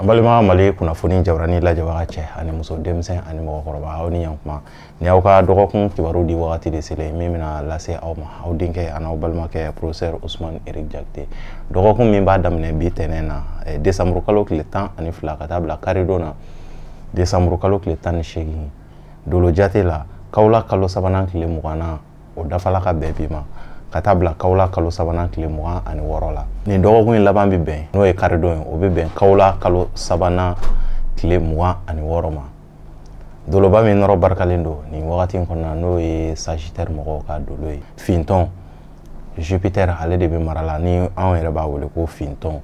An balima Mali kunnafoni jabarani lajɛbaga cɛ ani muso, denmisɛn ani mɔgɔkɔrɔba, aw ni ɲankuma. Ni aw ka dɔgɔkun kibaru di wagati de selen min bɛna lase aw ma, aw denkɛ ani aw balimakɛ professeur Ousmane Eric Diakité. Dɔgɔkun min b'a daminɛ bi tɛnɛn na, décembre kalo tile 12, ka taa bila karidon na, décembre kalo tile 18, dolo jate la, kawula kalo sabanan tile 20 na, o dafala ka bɛn bi ma, ka taa bila kawula kalo sabanan tile 26 la. Nin dɔgɔkun in laban bɛ bɛn, n'o ye karidon ye, o bɛ bɛn kawula kalo sabanan tile 26 ma. Doloba min nɔrɔ barikalen don nin wagati in kɔnɔna, n'o ye Sagittaire mɔgɔw ka dolo ye, fintɔn Jupiter, ale de bɛ mara la, ni anw yɛrɛ b'a wele ko fintɔn.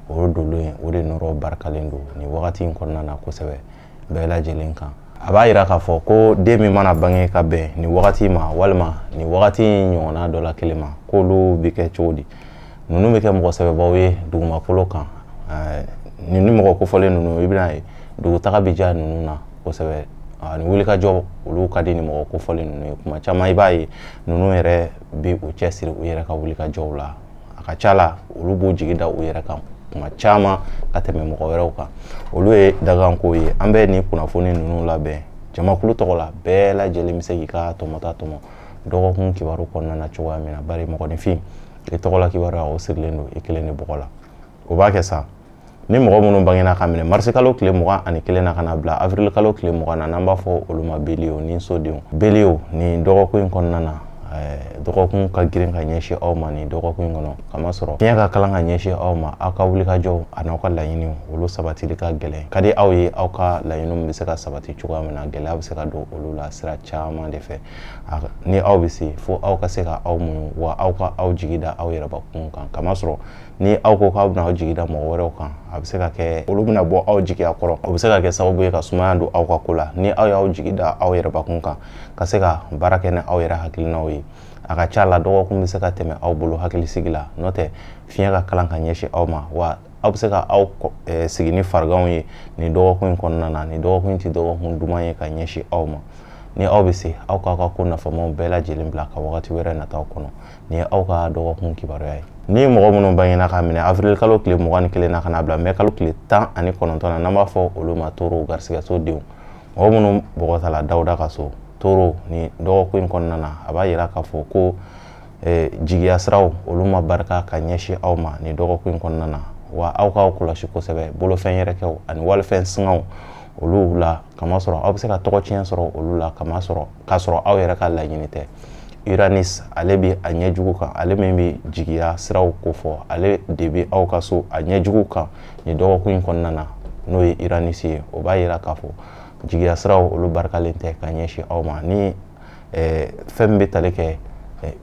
O dolo in, o de nɔrɔ barikalen don nin wagati in kɔnɔna na kosɛbɛ bɛɛ lajɛlen kan. A b'a yira k'a fɔ ko den min mana bange ka bɛn nin wagati ma, walima nin wagati in ɲɔgɔnna dɔ la kelen ma, k'olu bɛ kɛ cogo di? Ninnu bɛ kɛ mɔgɔ sɛbɛbaw ye dugumakolo kan. Nin ni mɔgɔ kofɔlen ninnu, i bɛna ye dugutaga bɛ diya ninnu na kosɛbɛ, ani wulikajɔ olu ka di ni mɔgɔ kofɔlen ninnu ye. Kuma caman i b'a ye ninnu yɛrɛ bɛ u cɛsiri u yɛrɛ ka wulikajɔw la. A ka ca la, olu b'u jigi da u yɛrɛ kan kuma caman ka tɛmɛ mɔgɔ wɛrɛw kan. Olu ye daganko ye. An bɛ nin kunnafoni ninnu labɛn jamakulu tɔgɔ la, bɛɛ lajɛlen bɛ se k'i ka tɔmɔta tɔmɔ dɔgɔkun kibaru kɔnɔna na cogoya min na, bari mɔgɔninfin i tɔgɔla kibaruya o sirilen don i kelen de bɔgɔ la. O b'a kɛ sa, ni mɔgɔ minnu bangena ka minɛ marisi kalo tile 21 na ka na bila avril kalo tile 20 na, n'an b'a fɔ olu ma bélier ni sodenw. Bélier, nin dɔgɔkun in kɔnɔna na, dɔgɔkun ka girin ka ɲɛsin aw ma nin dɔgɔkun in kɔnɔ, kamasɔrɔ fiɲɛ ka kalan ka ɲɛsin aw ma. Aw ka wulikajɔw ani aw ka laɲiniw, olu sabatili ka gɛlɛn. Ka di aw ye aw ka laɲiniw bɛ se ka sabati cogoya min na, gɛlɛya bɛ se ka don olu la sira caman de fɛ. Ni aw bɛ se fo aw ka se ka aw muɲu, wa aw ka aw jigi da aw yɛrɛbakun kan, kamasɔrɔ ni aw ko k'aw bɛna aw jigi da mɔgɔ wɛrɛw kan, a bɛ se ka kɛ olu bɛna bɔ aw jigiya kɔrɔ. O bɛ se ka kɛ sababu ye ka sumaya don aw ka ko la. Ni aw y'aw jigi da aw yɛrɛbakun kan, ka se ka baara kɛ ni aw yɛrɛ hakilinaw ye, a ka ca la dɔgɔkun bɛ se ka tɛmɛ aw bolo hakilisigi la. N'o tɛ, fiɲɛ ka kalan ka ɲɛsin aw ma, wa aw bɛ se ka aw sigi ni fariganw ye nin dɔgɔkun in kɔnɔna na. Nin dɔgɔkun in tɛ dɔgɔkun duman ye ka ɲɛsin aw ma. Ni aw bɛ se, aw k'aw ka ko nafamaw bɛɛ lajɛlen bila ka wagati wɛrɛ nataw kɔnɔ. Nin ye aw ka dɔgɔkun kibaruya ye. Ni mɔgɔ minnu bangena ka minɛ avril kalo tile 21 na ka na bila mɛ kalo tile 19 na, n'an b'a fɔ olu ma toro garisigɛso denw, mɔgɔ minnu bɔgɔtala Dawuda ka so, toro, ni dɔgɔkun in kɔnɔna na, a b'a yira k'a fɔ ko jigiya siraw olu ma barika ka ɲɛsin aw ma nin dɔgɔkun in kɔnɔna na. Wa aw k'aw kɔlɔsi kosɛbɛ bolofɛn yɛrɛkɛw ani walifɛn singaw olu la, kamasɔrɔ aw bɛ se ka tɔgɔ tiɲɛ sɔrɔ olu la, kamasɔrɔ k'a sɔrɔ aw yɛrɛ ka laɲini tɛ. Uranus, ale bɛ a ɲɛjugu kan, ale min bɛ jigiya siraw kofɔ, ale de bɛ aw ka so a ɲɛjugu kan nin dɔgɔkun in kɔnɔna na, n'o ye Uranus ye. O b'a yira k'a fɔ jigiya siraw olu barikalen tɛ ka ɲɛsin aw ma. Ni fɛn min bɛ tali kɛ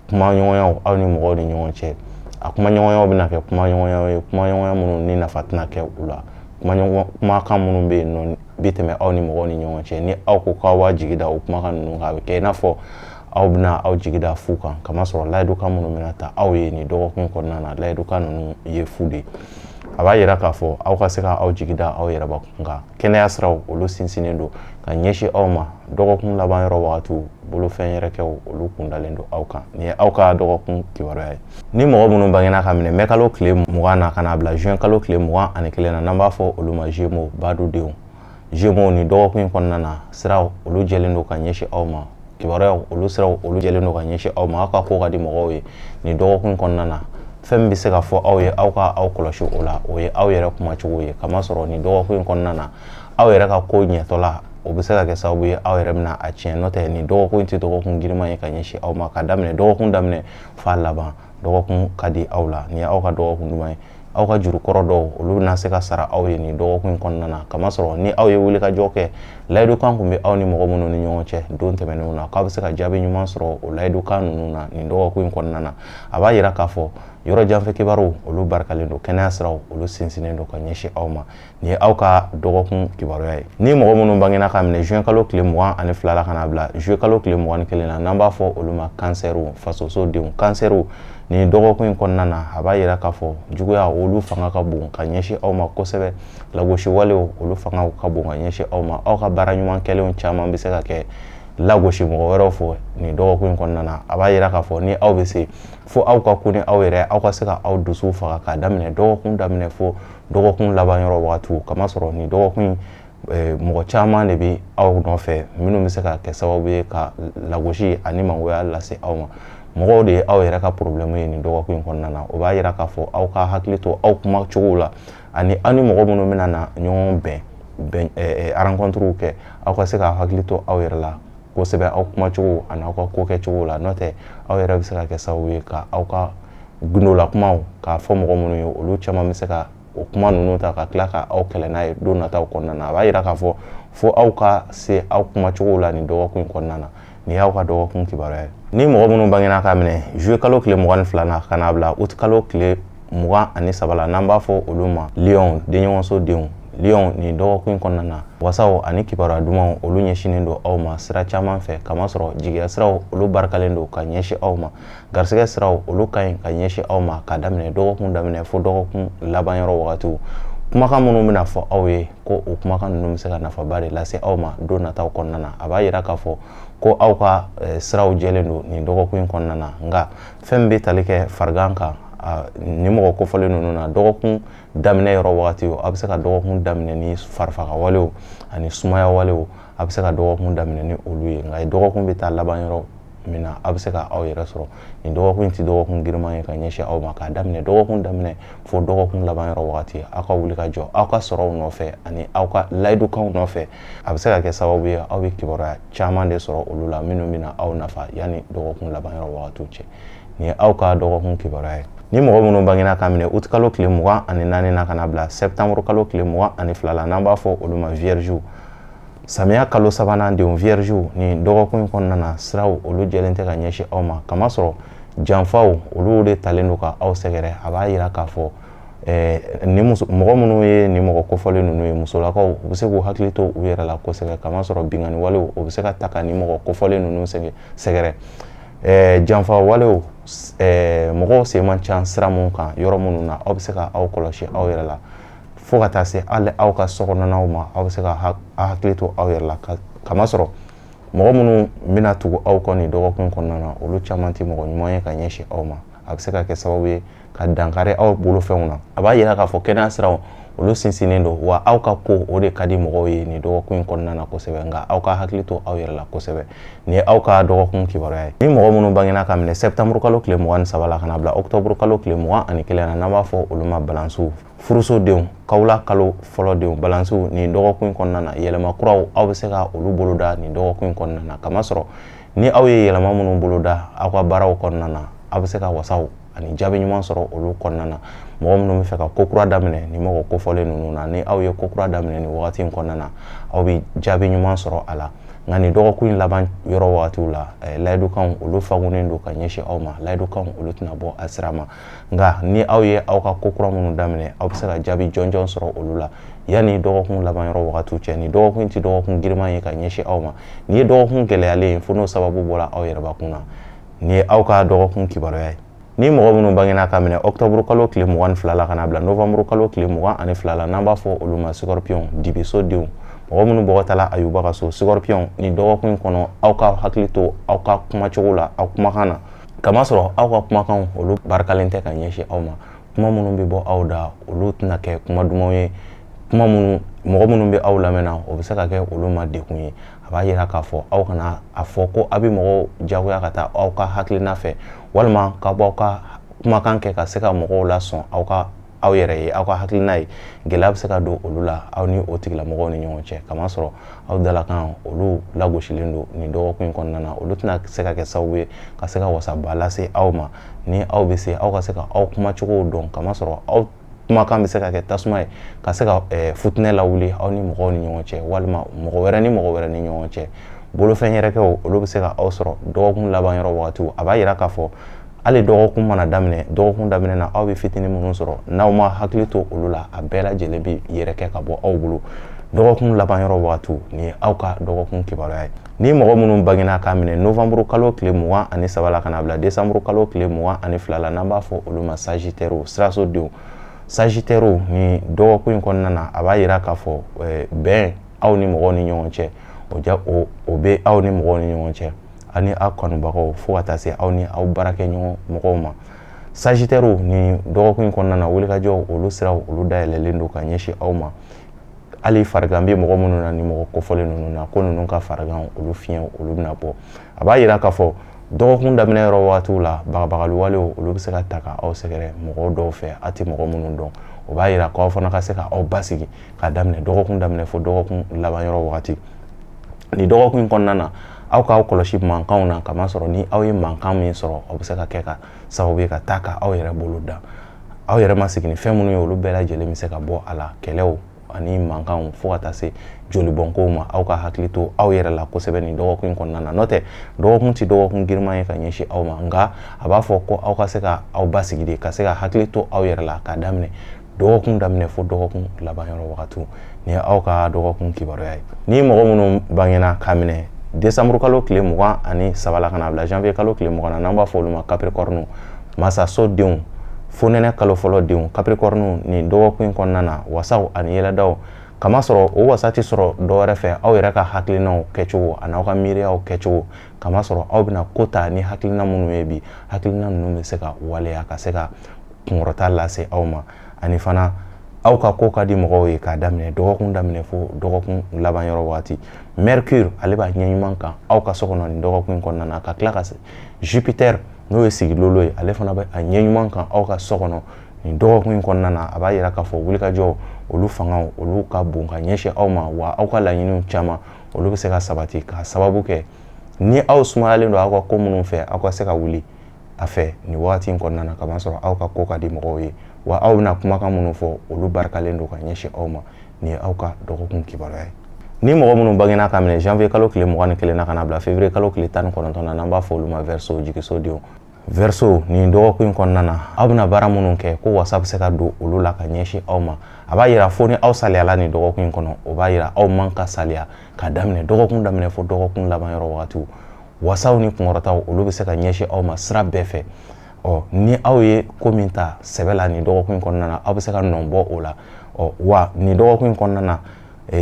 kumaɲɔgɔnyaw aw ni mɔgɔw ni ɲɔgɔn cɛ, a kumaɲɔgɔnyaw bɛna kɛ kumaɲɔgɔnyaw ye, kumaɲɔgɔnya minnu ni nafa tɛna kɛ u la, kumakan minnu bɛ yen nɔ bɛ tɛmɛ aw ni mɔgɔw ni ɲɔgɔn cɛ. Ni aw ko k'aw b'a jigi da o kumakan ninnu kan, a bɛ kɛ i n'a fɔ aw bɛna aw jigi da fu kan, kamasɔrɔ layidukan minnu bɛna ta aw ye nin dɔgɔkun kɔnɔna na, layidukan ninnu ye fu de ye. A b'a yira k'a fɔ aw ka se ka aw jigi da aw yɛrɛbakun kan. Kɛnɛya siraw olu sinsinnen don ka ɲɛsin aw ma. Dɔgɔkun laban yɔrɔ wagatiw, bolofɛn yɛrɛkɛw olu kundalen don aw kan. Nin ye aw ka dɔgɔkun kibaruya ye. Ni mɔgɔ minnu bangena ka minɛ mɛ kalo tile 20 na ka na bila juin kalo tile 21 na, n'an b'a fɔ olu ma Gémeaux, badudenw. Gémeaux, nin dɔgɔkun in kɔnɔna na, siraw olu jɛlen don ka ɲɛsin aw ma. Kibaruyaw olu siraw olu jɛlen don ka ɲɛsin aw ma. Aw ka ko ka di mɔgɔw ye nin dɔgɔkun in kɔnɔna na. Fɛn min bɛ se ka fɔ aw ye, aw ka aw kɔlɔsi o la, o ye aw yɛrɛ kumacogo ye, kamasɔrɔ nin dɔgɔkun in kɔnɔna na, aw yɛrɛ ka ko ɲɛtɔla, o bɛ se ka kɛ sababu ye aw yɛrɛ bɛna a tiɲɛ. N'o tɛ, nin dɔgɔkun in tɛ dɔgɔkun girinman ye ka ɲɛsin aw ma. Ka daminɛ dɔgɔkun daminɛ f'a laban, dɔgɔkun ka di aw la. Nin ye aw ka dɔgɔkun duman ye. Aw ka juru kɔrɔ dɔw olu bɛna se ka sara aw ye nin dɔgɔkun in kɔnɔna na, kamasɔrɔ ni aw ye wulikajɔ kɛ, layidukan kun bɛ aw ni mɔgɔ minnu ni ɲɔgɔn cɛ don tɛmɛnenw na, k'aw bɛ se ka jaabi ɲuman sɔrɔ o layidukan ninnu na nin dɔgɔkun in kɔnɔna na. A b'a yira k'a fɔ yɔrɔ janfɛ kibaruw olu barikalen don, kɛnɛya siraw olu sinsinnen don ka ɲɛsin aw ma. Nin ye aw ka dɔgɔkun kibaruya ye. Ni mɔgɔ minnu bangena ka minɛ juin kalo tile 22 la ka na bila juillet kalo tile 21 na, n'an b'a fɔ olu ma kansɛriw, fasoso denw, kansɛriw, nin dɔgɔkun in kɔnɔna na, a b'a yira k'a fɔ juguya olu fanga ka bon ka ɲɛsin aw ma kosɛbɛ. Lagosi walew olu fanga ka bon ka ɲɛsin aw ma. Aw ka baara ɲuman kɛlenw caman bɛ se ka kɛ lagosi mɔgɔ wɛrɛw fɔ nin dɔgɔkun in kɔnɔna na. A b'a yira k'a fɔ ni aw bɛ se fo aw ka kun ni aw yɛrɛ, aw ka se ka aw dusu faga k'a daminɛ dɔgɔkun daminɛ fo dɔgɔkun laban yɔrɔ wagatiw, kamasɔrɔ nin dɔgɔkun mɔgɔ caman de bɛ aw nɔfɛ minnu bɛ se ka kɛ sababu ye ka lagosi ani mangoya lase aw ma. Mɔgɔw de ye aw yɛrɛ ka problème ye nin dɔgɔkun in kɔnɔna na. O b'a yira k'a fɔ aw ka hakili to aw kuma cogow la ani aw ni mɔgɔ minnu bɛna na ɲɔgɔn bɛn rencontre kɛ, aw ka se ka hakili to aw yɛrɛ la kosɛbɛ aw kumacogo ani aw ka ko kɛcogo la, n'o tɛ aw yɛrɛ bɛ se ka kɛ sababu ye ka aw ka gundola kumaw k'a fɔ mɔgɔ minnu ye, olu caman bɛ se ka o kuma ninnu ta ka tila ka aw kɛlɛ n'a ye don nataw kɔnɔna na. A b'a yira k'a fɔ fo aw ka se aw kumacogo la nin dɔgɔkun in kɔnɔna na. Nin y'aw ka dɔgɔkun kibaruya ye. Ni mɔgɔ minnu bangena k'a minɛ juillet kalo tile 22 na ka n'a bila août kalo tile 23 la, n'an b'a fɔ olu ma lion, denɲɔgɔnso denw, lion, nin dɔgɔkun in kɔnɔna na wasaw ani kibaruya dumanw olu ɲɛsinnen don aw ma sira caman fɛ, kamasɔrɔ jigiya siraw olu barikalen don ka ɲɛsin aw ma, garisɛgɛ siraw olu ka ɲi ka ɲɛsin aw ma ka daminɛ dɔgɔkun daminɛ fo dɔgɔkun laban yɔrɔ wagatiw. Kumakan minnu bɛna fɔ aw ye ko o kumakan ninnu bɛ se ka nafaba de lase aw ma don nataw kɔnɔna na. A b'a yira k'a fɔ ko aw ka siraw jɛlen don nin dɔgɔkun in kɔnɔna na, nka fɛn min bɛ tali kɛ farigan kan ni mɔgɔ kofɔlen ninnu na, dɔgɔkun daminɛ yɔrɔ wagati, aw bɛ se ka dɔgɔkun daminɛ ni farifaga walew ani sumaya walew, a bɛ se ka dɔgɔkun daminɛ ni olu ye, nka dɔgɔkun bɛ taa laban yɔrɔ min na, aw bɛ se ka aw yɛrɛ sɔrɔ. Nin dɔgɔkun in tɛ dɔgɔkun girinman ye ka ɲɛsin aw ma, k'a daminɛ dɔgɔkun daminɛ fo dɔgɔkun laban yɔrɔ wagati, aw ka wuli ka jɔ aw ka sɔrɔw nɔfɛ ani aw ka layidukanw nɔfɛ. A bɛ se ka kɛ sababu ye aw bɛ kibaruya caman de sɔrɔ olu la minnu bɛna aw nafa yanni dɔgɔkun laban yɔrɔ wagatiw cɛ. Nin ye aw ka dɔgɔkun kibaruya ye. Ni mɔgɔ minnu bangena k'a minɛ août kalo tile 24 na ka na bila septembre kalo tile 22 la, n'an b'a fɔ olu ma vierge, samiya kalo sabanan denw vierge, nin dɔgɔkun in kɔnɔna na siraw olu jɛlen tɛ ka ɲɛsin aw ma, kamasɔrɔ janfaw olu de talen don ka aw sɛgɛrɛ. A b'a yira k'a fɔ ni mɔgɔ minnu ye nin mɔgɔ kofɔlen ninnu ye, musolakaw, u bɛ se k'u hakili to u yɛrɛ la kosɛbɛ, kamasɔrɔ binkanni walew o bɛ se ka ta ka nin mɔgɔ kofɔlen ninnu sɛgɛrɛ. Janfa walew, mɔgɔw sen man ca sira mun kan yɔrɔ minnu na, aw bɛ se ka aw kɔlɔsi aw yɛrɛ la fo ka taa se hali aw ka sokɔnɔnaw ma, aw bɛ se ka hakili to aw yɛrɛ la, kamasɔrɔ mɔgɔ minnu bɛna tugu aw kɔ nin dɔgɔkun kɔnɔna na, olu caman tɛ mɔgɔ ɲuman ye ka ɲɛsin aw ma. A bɛ se ka kɛ sababu ye ka dankari aw bolofɛnw na. A b'a yira k'a fɔ kɛnɛya siraw olu sinsinnen don, wa aw ka ko o de ka di mɔgɔw ye nin dɔgɔkun in kɔnɔna na kosɛbɛ, nka aw ka hakili to aw yɛrɛ la kosɛbɛ. Nin ye aw ka dɔgɔkun kibaruya ye. Ni mɔgɔ minnu bangena ka minɛ septembre kalo tile 23 la ka na bila octobre kalo tile 21 na, n'an b'a fɔ olu ma balansiw, furuso denw, kawula kalo fɔlɔ denw, balansiw, nin dɔgɔkun in kɔnɔna na yɛlɛma kuraw aw bɛ se ka olu boloda nin dɔgɔkun in kɔnɔna na, kamasɔrɔ ni aw ye yɛlɛma minnu boloda aw ka baaraw kɔnɔna na, aw bɛ se ka wasaw ani jaabi ɲuman sɔrɔ olu kɔnɔna na. Mɔgɔ minnu bɛ fɛ ka ko kura daminɛ ni mɔgɔ kofɔlen ninnu na, ni aw ye ko kura daminɛ nin wagati in kɔnɔna na, aw bɛ jaabi ɲuman sɔrɔ a la. Nka nin dɔgɔkun in laban yɔrɔ wagatiw la, layidukanw olu fagunnen don ka ɲɛsin aw ma, layidukanw olu tɛna bɔ a sira ma. Nka ni aw ye aw ka ko kura minnu daminɛ, aw bɛ se ka jaabi jɔnjɔn sɔrɔ olu la yanni dɔgɔkun laban yɔrɔ wagatiw cɛ. Nin dɔgɔkun in tɛ dɔgɔkun girinman ye ka ɲɛsin aw ma. Nin ye dɔgɔkun gɛlɛyalen ye fo n'o sababu bɔra aw yɛrɛbakun na. Nin ye aw ka dɔgɔkun kibaruya ye. Ni mɔgɔ minnu bangena ka minɛ octobre kalo tile 22 la ka na bila novembre kalo tile 22 la, n'an b'a fɔ olu ma scorpion, dibiso denw, mɔgɔ minnu bɔgɔtala Ayuba ka so, scorpion, nin dɔgɔkun in kɔnɔ aw ka hakili to aw ka kumacogo la, aw kumakan na, kamasɔrɔ aw ka kumakanw olu barikalen tɛ ka ɲɛsin aw ma. Kuma minnu bɛ bɔ aw da olu tɛna kɛ kuma dumanw ye, kuma minnu mɔgɔ minnu bɛ aw lamɛnna o bɛ se ka kɛ olu ma degun ye. A b'a yira k'a fɔ aw kana a fɔ ko aw bɛ mɔgɔw jagoya ka taa aw ka hakilina fɛ, walima ka bɔ aw ka kumakan kɛ ka se ka mɔgɔw lasɔn aw ka aw yɛrɛ ye, aw ka hakilina ye. Gɛlɛya bɛ se ka don olu la aw ni o tigilamɔgɔw ni ɲɔgɔn cɛ, kamasɔrɔ aw dalakan olu lagosilen don nin dɔgɔkun in kɔnɔna na, olu tɛna se ka kɛ sababu ye ka se ka wasaba lase aw ma. Ni aw bɛ se aw ka se ka aw kumacogow dɔn, kamasɔrɔ aw kumakan bɛ se ka kɛ tasuma ye ka se ka futinɛ lawuli aw ni mɔgɔw ni ɲɔgɔn cɛ, walima mɔgɔ wɛrɛ ni mɔgɔ wɛrɛ ni ɲɔgɔn cɛ. Bolofɛn yɛrɛkɛw olu bɛ se ka aw sɔrɔ dɔgɔkun laban yɔrɔ wagatiw. A b'a yira k'a fɔ hali dɔgɔkun mana daminɛ, dɔgɔkun daminɛ na aw bɛ fitinin minnu sɔrɔ, n'aw ma hakili to olu la, a bɛɛ lajɛlen bɛ yɛrɛkɛ ka bɔ aw bolo dɔgɔkun laban yɔrɔ wagatiw. Nin ye aw ka dɔgɔkun kibaruya ye. Ni mɔgɔ minnu bangena k'a minɛ novembre kalo tile 23 la ka na bila décembre kalo tile 22 la, n'an b'a fɔ olu ma sagittaire, siraso denw, sagittaire, ni dɔgɔkun in kɔnɔna na a b'a yira k'a fɔ bɛn aw ni mɔgɔw ni ɲɔgɔn cɛ, O ja o bɛ aw ni mɔgɔw ni ɲɔgɔn cɛ, ani aw kanubagaw, fo ka taa se aw ni aw baarakɛɲɔgɔn mɔgɔw ma. Sagittaire, ni dɔgɔkun in kɔnɔna na, wulikajɔw olu siraw olu dayɛlɛlen don ka ɲɛsin aw ma. Hali farigan bɛ mɔgɔ minnu na, ni mɔgɔ kofɔlen ninnu na, ko ninnu ka farigan olu fiɲɛ olu bɛna bɔ. A b'a yira k'a fɔ dɔgɔkun daminɛ yɔrɔ waatiw la, bagabagali walew olu bɛ se ka ta ka aw sɛgɛrɛ mɔgɔw dɔw fɛ, a tɛ mɔgɔ minnu dɔn. O b'a yira k'aw fana ka se ka aw basigi k'a daminɛ dɔgɔkun daminɛ fo dɔgɔkun laban yɔrɔ wagati. Nin dɔgɔkun in kɔnɔna na, aw k'aw kɔlɔsi mankanw na, kamasɔrɔ ni aw ye mankan min sɔrɔ, aw bɛ se ka kɛ ka sababu ye ka taa ka aw yɛrɛ bolo da. Aw yɛrɛ ma sigi ni fɛn minnu ye, olu bɛɛ lajɛlen bɛ se ka bɔ a la, kɛlɛw ani mankanw fo ka taa se jolibɔnkow ma. Aw ka hakili to aw yɛrɛ la kosɛbɛ nin dɔgɔkun in kɔnɔna na. N'o tɛ, dɔgɔkun tɛ dɔgɔkun girinman ye ka ɲɛsin aw ma, nka a b'a fɔ ko aw ka se ka aw basigi de, ka se ka hakili to aw yɛrɛ la k'a daminɛ dɔgɔkun daminɛ fo dɔgɔkun laban yɔrɔ wagatiw. Nin ye aw ka dɔgɔkun kibaruya ye. Ni mɔgɔ minnu bangena k'a minɛ décembre kalo tile 23 la ka na bila janvier kalo tile 20 na, n'an b'a fɔ olu ma Capricorne, masaso denw, fonɛnɛ kalo fɔlɔ denw, Capricorne, nin dɔgɔkun in kɔnɔna na, wasaw ani yɛlɛdaw, kamasɔrɔ o wasa tɛ sɔrɔ dɔwɛrɛ fɛ, aw yɛrɛ ka hakilinaw kɛcogo ani aw ka miiriyaw kɛcogo. Kamasɔrɔ aw bɛna ko ta ni hakilina minnu ye bi, hakilina ninnu bɛ se ka waleya ka se ka kunkɔrɔta lase aw ma. Ani fana aw ka ko ka di mɔgɔw ye k'a daminɛ dɔgɔkun daminɛ fo dɔgɔkun laban yɔrɔ waati. Mercure ale b'a ɲɛ ɲuman kan aw ka so kɔnɔ nin dɔgɔkun in kɔnɔna na, ka tila ka Jupiter n'o ye sigilolo ye, ale fana bɛ a ɲɛ ɲuman kan aw ka so kɔnɔ nin dɔgɔkun in kɔnɔna na. A b'a yira k'a fɔ wulikajɔw olu fangaw olu ka bon ka ɲɛsin aw ma, wa aw ka laɲiniw caman olu bɛ se ka sabati k'a sababu kɛ ni aw sumayalen don aw ka ko minnu fɛ, aw ka se ka wuli a fɛ nin wagati in kɔnɔna na, kamasɔrɔ aw ka ko ka di mɔgɔw ye, wa aw bɛna kumakan minnu fɔ olu barikalen don ka ɲɛsin aw ma. Nin ye aw ka dɔgɔkun kibaruya ye. Ni mɔgɔ minnu bangena ka minɛ janvier kalo tile 21 na ka na bila février kalo tile 19 na, n'an b'a fɔ olu ma Verseau, jigiso denw. Verseau, nin dɔgɔkun in kɔnɔna na, aw bɛna baara minnu kɛ ko wasa bɛ se ka don olu la ka ɲɛsin aw ma. A b'a yira fo ni aw saliyala nin dɔgɔkun in kɔnɔ, o b'a yira aw man ka saliya ka daminɛ dɔgɔkun daminɛ fo dɔgɔkun laban yɔrɔ wagatiw. Wasaw ni kunkɔrɔtaw olu bɛ se ka ɲɛsin aw ma sira bɛɛ fɛ. Ɔ ni aw ye ko min ta sɛbɛ la nin dɔgɔkun in kɔnɔna na, aw bɛ se ka nɔ bɔ o la. Ɔ wa nin dɔgɔkun in kɔnɔna na,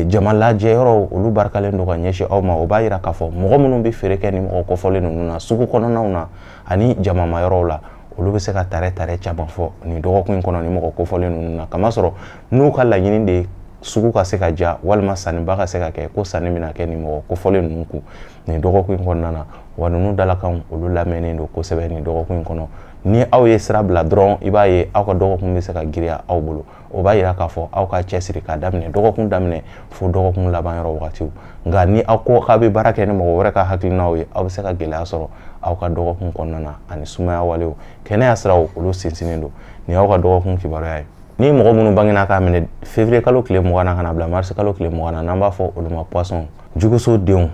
jama lajɛ yɔrɔw olu barikalen don ka ɲɛsin aw ma. O b'a yira k'a fɔ mɔgɔ minnu bɛ feere kɛ ni mɔgɔ kɔfɔlen ninnu na sugu kɔnɔnaw na ani jamama yɔrɔw la, olu bɛ se ka tare tare caman fɔ nin dɔgɔkun in kɔnɔ ni mɔgɔ kofɔlen ninnu na, kamasɔrɔ n'u ka laɲini de ye sugu ka se ka ja walima sanniba ka se ka kɛ, ko sanni bɛna kɛ nin mɔgɔ kofɔlen ninnu kun nin dɔgɔkun in kɔnɔna na. Wa ninnu dalakanw olu lamɛnnen don kosɛbɛ nin dɔgɔkun in kɔnɔ. Ni aw ye sira bila dɔrɔn, i b'a ye aw ka dɔgɔkun bɛ se ka girinya aw bolo. O b'a yira k'a fɔ aw ka cɛsiri k'a daminɛ dɔgɔkun daminɛ fo dɔgɔkun laban yɔrɔ wagatiw. Nka ni aw ko k'a bɛ baara kɛ ni mɔgɔ wɛrɛ ka hakilinaw ye, aw bɛ se ka gɛlɛya sɔrɔ aw ka dɔgɔkun kɔnɔna na. Ani sumaya walew, kɛnɛya siraw olu sinsinnen don. Nin y'aw ka dɔgɔkun kibaruya ye. Ni mɔgɔ minnu bangena k'a minɛ février kalo tile 20 na ka na bila mars kalo tile 20 na, n'an b'a fɔ olu ma Poisson, juguso denw,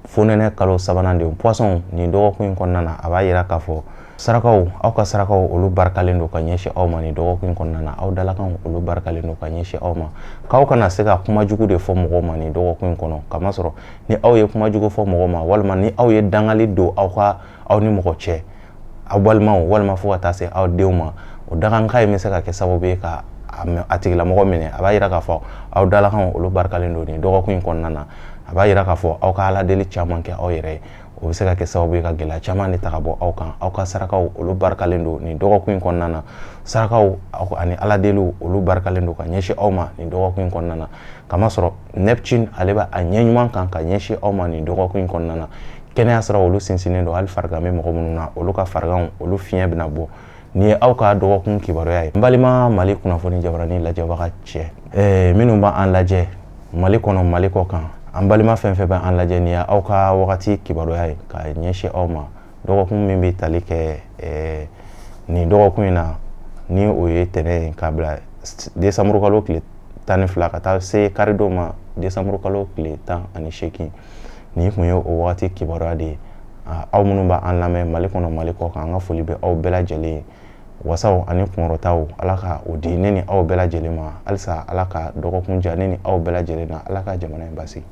fonɛnɛ kalo sabanan denw, Poisson, nin dɔgɔkun in kɔnɔna na, a b'a yira k'a fɔ sarakaw, aw ka sarakaw olu barikalen don ka ɲɛsin aw ma nin dɔgɔkun in kɔnɔna na. Aw dalakanw olu barikalen don ka ɲɛsin aw ma, k'aw kana se ka kuma jugu de fɔ mɔgɔw ma nin dɔgɔkun in kɔnɔ, kamasɔrɔ ni aw ye kuma jugu fɔ mɔgɔw ma, walima ni aw ye dangali don aw ka aw ni mɔgɔ cɛ, aw balimaw walima fo ka taa se aw denw ma, o dagankan in bɛ se ka kɛ sababu ye ka a tigilamɔgɔ minɛ. A b'a yira k'a fɔ aw dalakanw olu barikalen don nin dɔgɔkun in kɔnɔna na. A b'a yira k'a fɔ aw ka ala deli caman kɛ aw yɛrɛ ye, o bɛ se ka kɛ sababu ye ka gɛlɛya caman de ta ka bɔ aw kan. Aw ka sarakaw olu barikalen don nin dɔgɔkun in kɔnɔna na. Sarakaw ani ala deliw olu barikalen don ka ɲɛsin aw ma nin dɔgɔkun in kɔnɔna na, kamasɔrɔ Neptune ale bɛ a ɲɛ ɲuman kan ka ɲɛsin aw ma nin dɔgɔkun in kɔnɔna na. Kɛnɛya siraw olu sinsinnen don, hali farigan bɛ mɔgɔ minnu na, olu ka fariganw olu fiɲɛ bɛna bɔ. Nin ye aw ka dɔgɔkun kibaruya ye. N balima Mali kunnafoni jabarani lajɛbaga cɛ, minnu b'an lajɛ Mali kɔnɔ, Mali kɔ kan, an balima fɛn fɛn bɛ an lajɛ, nin ye aw ka wagati kibaruya ye ka ɲɛsin aw ma. Dɔgɔkun min bɛ tali kɛ nin dɔgɔkun in na, ni o ye tɛnɛn ye k'a bila décembre kalo tile 12 ka taa se karidon ma décembre kalo tile 18, nin kun ye o wagati kibaruya de ye. Aw minnu b'an lamɛn Mali kɔnɔ, Mali kɔ kan, an ka foli bɛ aw bɛɛ lajɛlen ye. Wasaw ani kunkɔrɔtaw, Ala ka o di ne ni aw bɛɛ lajɛlen ma. Halisa Ala ka dɔgɔkun diya ne ni aw bɛɛ lajɛlen na. Ala ka jamana in basigi.